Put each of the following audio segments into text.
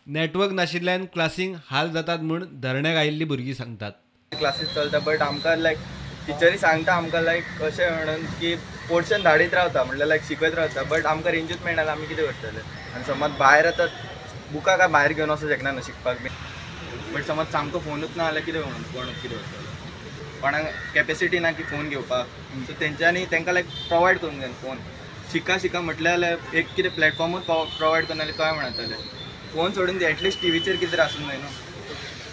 Network नाशिल्ल्यान क्लासींक हाल जातात म्हूण धरण्याक आयिल्लीं भुरगीं सांगतात. क्लासीस चलता बट आमकां लायक टिचरी सांगता आमकां लायक कशें म्हणून की पोर्शन धाडीत रावता, म्हणल्यार लायक शिकयत रावता, बट आमकां रेंजूच मेळना आमी कितें करतले. आनी समज भायर आतां बुकां काय भायर घेवन वचूंक शकना न्हू शिकपाक बी, बट समज सामको फोनूच ना जाल्यार कितें म्हणून कोण कितें करतलो, कोणाक कॅपेसिटी ना की फोन घेवपाक. सो तेंच्यांनी तांकां लायक प्रोवायड करूंक जाय फोन. शिका शिका म्हटल्यार जाल्यार एक कितें प्लॅटफॉर्मूच प्रोवायड करना जाल्यार काय म्हणतले. फोन सोडून दी, एटलिस्ट टिवीचेर कितें आसूंक जाय न्हू,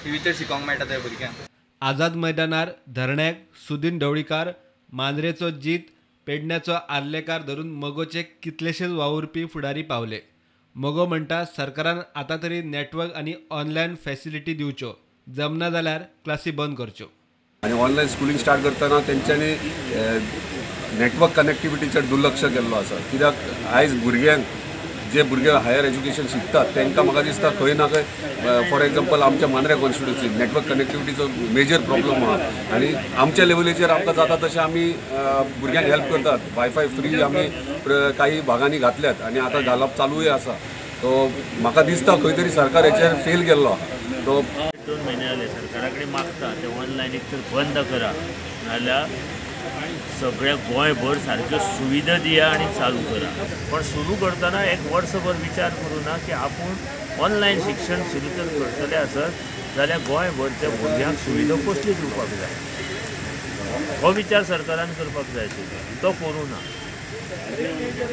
टिवीचेर शिकोंक मेळटा त्या भुरग्यांक. आझाद मैदानार धरण्याक सुदीन ढवळीकार, मांद्रेचो जीत, पेडण्याचो आर्लेकार धरून मगोचे कितलेशेच वावुरपी फुडारी पावले. मगो म्हणटा सरकारान आतां तरी नेटवर्क आनी ऑनलायन फॅसिलिटी दिवच्यो, जमना जाल्यार क्लासी बंद करच्यो. आनी ऑनलायन स्कुलींग स्टार्ट करतना तेंच्यांनी नेटवर्क कनेक्टिविटीचेर दुर्लक्ष केल्लो आसा. कित्याक आयज भुरग्यांक जे भुरगे हायर एज्युकेशन शिकतात तांकां म्हाका दिसता खंय ना खंय, फॉर एग्जाम्पल आमच्या मांद्रे कॉन्स्टिट्युन्सी नेटवर्क कनेक्टिविटीचो मेजर प्रॉब्लम आहा आनी आमच्या लेवलीचेर आमकां जाता तशें आमी भुरग्यांक हेल्प करतात. वायफाय फ्री आमी काही भागांनी घातल्यात आनी आतां घालप चालूय आसा. तो म्हाका दिसता खंय तरी सरकार हेचेर फेल गेल्लो आहा. तो 2 म्हयने जाले सरकारा कडेन मागता ते ऑनलायन एक तर बंद करा, नाल्यार सगळ्या गोंयभर सारक्यो सुविधा दिया आनी चालू करा. पण सुरू करतना एक वर्सभर विचार करूं ना की आपूण ऑनलायन शिक्षण सुरू जर करतले आसत जाल्यार गोंयभरच्या भुरग्यांक सुविधा कसली दिवपाक जाय हो विचार सरकारान करपाक जाय आशिल्लो, तो करूं ना.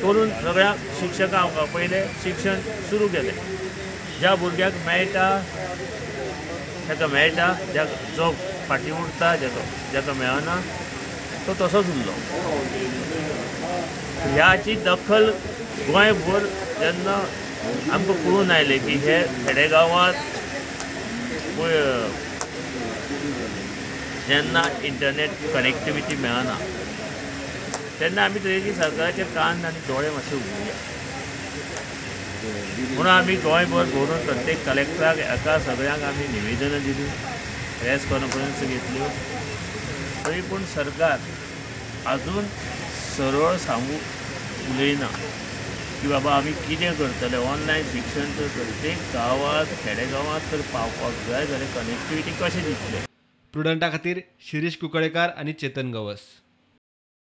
करून सगळ्या शिक्षकांक पयलें शिक्षण सुरू केलें, ज्या भुरग्याक मेळटा ताका मेळटा, ज्या जो फाटीं उरता जाका मेळना तो तसोच उरलो. ह्याची दखल गोंयभर जेन्ना आमकां कळून आयलें की हे खेडेगांवांत जेन्ना इंटरनेट कनेक्टिविटी मेळना तेन्ना आमी थंय सरकाराचे कान आनी दोळे मातशे उगडुया म्हणून आमी गोंयभर भरून प्रत्येक कलेक्टराक एका सगळ्यांक आमी निवेदनां दिलीं, प्रेस कॉन्फरन्स घेतल्यो. तरी पूण सरकार अजून सरळ सांगू उलयना की बाबा आमी कितें करतले. ऑनलायन शिक्षण तर प्रत्येक गांवांत खेडेगांवांत तर पावपाक जाय जाल्यार कनेक्टिविटी कशें दितले. प्रुडंटा खातीर शिरीष कुंकळेकार आनी चेतन गवस.